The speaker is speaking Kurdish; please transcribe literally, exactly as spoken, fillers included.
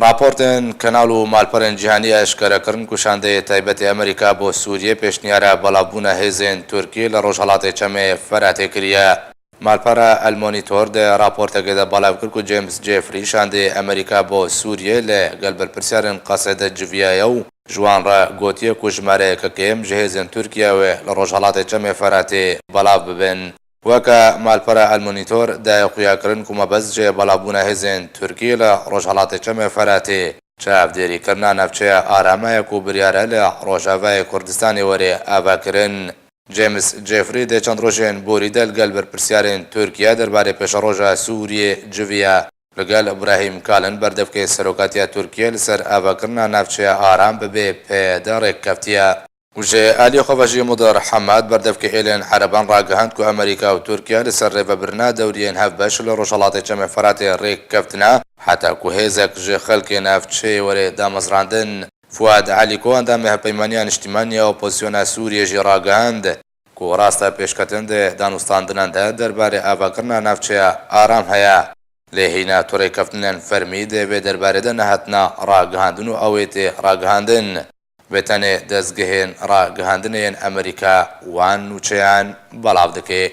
Raportên kanal û malperên cîhanî eşkere kirin ku şandeyê taybetê Amerîka bo Sûriyê pêşniyara belavbûna hêzên Tirkiyê li Rojhelatê Çemê Feratê kiriye. Malpera El Monitor di raportekê de belav kir ku James Jeffrey şandeyê Amerîka bo Sûriyê li gel berpirsyarên Qesêde civiyaye û ji wan re gotiye ku jimareyeke kêm ji hêzên Tirkiye wê li Rojhelatê Çemê Feratê belav bibin. Weke malpera El Monitor daye xuyakirin ku mebest ji belavbûna hêzên Tirkiyê li Rojhelatê Çemê Feratê çavdêrîkirina navçeya arame ye ku biryar e li Rojavayê Kurdistanê were avakirin. James Jeffrey dê çend rojên borî de li gel berpirsyarên Tirkiye derbarê pêşeroja Sûriyê civiya. Li gel Ibrahîm Kalin berdevkê serokatiya Tirkiye li ser avakirina navçeya aram bi B P D rêk keftiye. Û ji aliyê xwe ve jî Mudir Hemed berdevkê êlên ereban ragihand ku Amerîka û Tirkiye li ser rêvebirina dewriyên hevbeş li Rojhelatê Çemê Feratê rêk keftine, heta ku hêzek ji xelkê navçeyê were damezrandin. Fuad Elîko, endamê Hevpeymaniya Niştîmanî ya Opozisyona Sûriyê jî ragihand ku rasta pêşketin di danûstandinan de derbarê avakirina navçeya aram heye. Lê hîna tu rêkeftinên fermî di vê derbarê de nehatina ragihandin û ew ê tê ragihandin. Vê tenê dezgehên ragihandinê yên Amerîka wan nûçeyan belav dike.